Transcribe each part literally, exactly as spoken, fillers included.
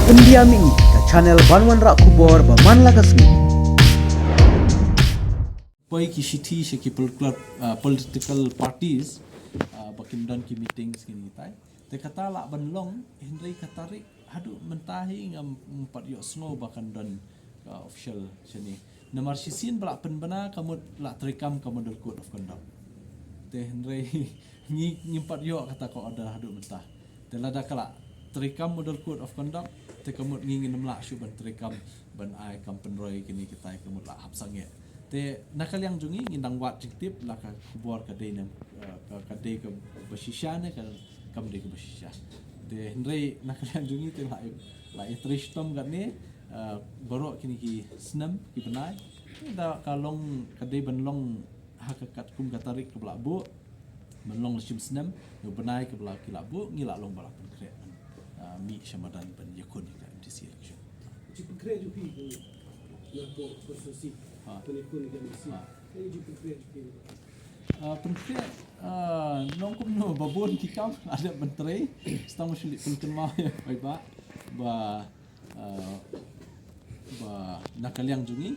Pyndiam ïa ka channel ban wanrah khubor ba man la ka sngi. Poi ki shithi sha ki political, uh, political parties, uh, ba kin don ki meetings kine kitai. Te kata lah ban long, hynrei ka tarik haduh mynta hi ngam, ngam pat ïohsngew ba kan don ka official shane. Namar shisien ba lah pynbna ka mut lah treikam ka model code of conduct. Te hynrei ngi, ngim pat ïoh kata ka order haduh mynta. Te lada ka lah treikam model code of conduct, te ka mut ngi ngin ym lah shuh ban treikam ban ai kam pynroi kine kitai, ka mut lah hap sangeh. Te na ka liang jong ngi ngin dang wad jingtip la ka khubor ka dei ne, eh, ka, ka dei kaba shisha ne ka, kam dei kaba shisha. Te hynrei na ka liang jong ngi te lah, lah ïatrei shitom katne, eh, baroh kine ki snem ki bnai. Te da ka long, ka dei ban long ha ka katkum ka tarik kaba lah buh, ban long la shim snem, ïa u bnai kaba lah, ki lah buh, ngi lah long ba lah pynkhreh ban, ah, mih sha madan ban ïakhun ïa ka M D C election. Jingpynkhreh jong phi na ka konstituensi, ha, ban ïakhun ïa ka M D C. Ha. Ka jingpynkhreh jong phi. Ah, pynkhreh, ah, long kumno, ba bun ki kam la dep ban trei. Sa tang shu leit pynkynmaw ïa u paidbah ba, ah, ba na ka liang jong ngi,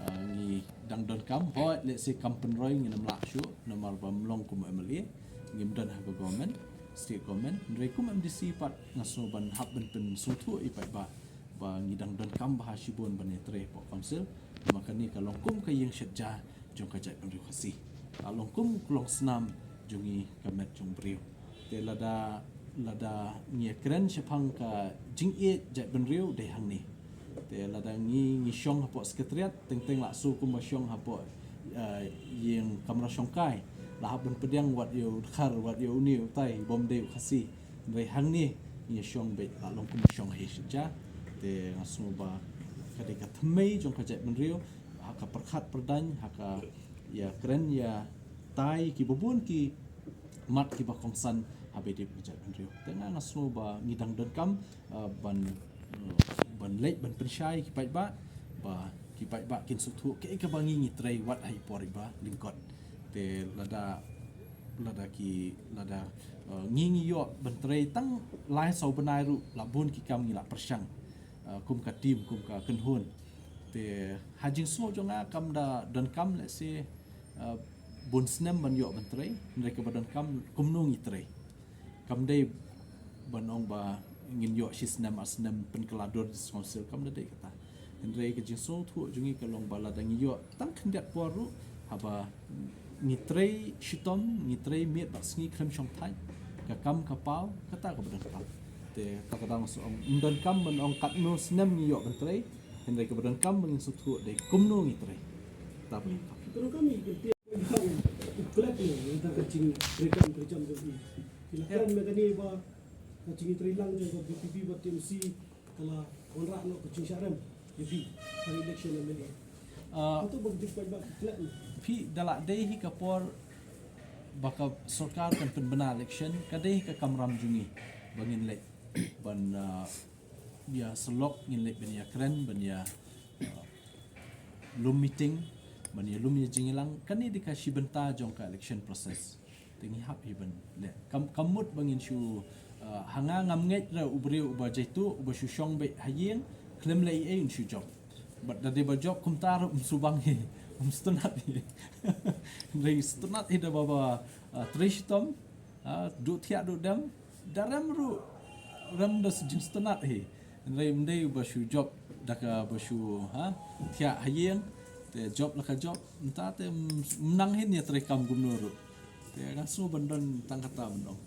ah, ngi dang don kam, hooid lehse kam pynroi ngin ym lah shuh namar ba ym long kum u M L A, ngim don ha ka government, state government. Hynrei kum M D C pat nga sngew ban hap ban pynsngewthuh ïa u paidbah ba ngi dang don kam bha shibun ban ïatrei hapoh council. Namar kane ka long kum ka ïing shet ja jong ka jaitbynriew Khasi. Ka long kum ka longsnam jong ngi, ka met jong briew. Te lada, lada ngi ïakren shaphang ka jingïeit jaitbynriew dei hangne. Te lada ngi, ngi shong hapoh Secretariat, teng teng lah shu kumba shong hapoh, eh, ïing kamra shongkai. Lah hap ban pdiang wat ïa u dkhar, wat ïa une utai, bym dei u Khasi. Hynrei hangne ngi shong beit lah long kumba shong hi shet ja. Te nga sngew ba ka dei ka thymmei jong ka jaitbynriew, ha ka pyrkhat pyrdaiñ, ha ka ïakren ïatai kiba bun ki mat kiba kongsan ha ba ïadei bad ka jaitbynriew. Te nga, nga sngew ba ngi dang don kam, ah, ban, ah, ban leit ban pynshai ki paidbah, ba ki paidbah kin sngewthuh kaei kaba ngi, ngi trei wat ha i por iba lyngkot. Te lada, lada ki, lada, ah, ngi, ngi ïoh ban trei tang lai saw bnai ruh, la bun ki kam ngi la pyrshang, ah, kum ka team, kum ka kynhun. Te ha jingsngew jong nga kam da don kam lehse, ah, bun snem ban ïoh ban trei, hynrei kaba don kam kumno ngi trei. Kam dei ban ong ba ngin ïoh shi snem ar snem pynkylla dur District Council, kam da dei kata. Hynrei ka jingsngewthuh jong ngi ka long ba lada ngi ïoh tang khyndiat por ruh, haba ngi trei shitom, ngi trei miet bad sngi khlem shong thait, ka kam ka paw, kata kaba don kam. Te kata ka dang shu ong, ym don kam ban ong katno snem ngi ïoh ban trei, hynrei kaba don kam ba ngin sngewthuh dei kumno ngi trei. Kata ba don kam. Ka don kam ngi kyntiat u klet ne, nangta ka jingtrei kam trei jam jong phi. Phi la kren mynta kane ba ka jingtrei lang jong ka V P P bad T M C, ka la wanrah noh ka jingshah rem ïa phi ha election M L A. Ah, hato ba ka jingpynbna ki klet ne? Phi, da la dei hi ka por ba ka sorkar kan pynbna election, ka dei hi ka kamram jong ngi ba ngin leit ban, ah, ïa syllok, ngin leit ban ïa kren, ban ïa, ah, lum meeting, ban ïa lum ïa jingïalang, kane dei ka shi bynta jong ka election process. Te ngi hap hi ban leh. Kam, kam mut ba ngin shu, ah, ha nga ngam ngeit re u briew uba jaituh, uba shu shong beit ha ïing, khlem leh ei ei un shu jop. Bad da dei ba jop kumta ruh um shu bang hi, um sngewtynnat hi. Hynrei sngewtynnat hi da ba, ba, ah, trei shitom, ah, duh thiah duh dem, da rem ruh, rem da jingstad hi. Hynrei ym dei ba shu jop da kaba shu, ha, thiah ha ïing, te jop la ka jop, mynta te ym, ym nang hi ïa trei kam kumno ruh. Te nga sngew ban don tang kata ban ong.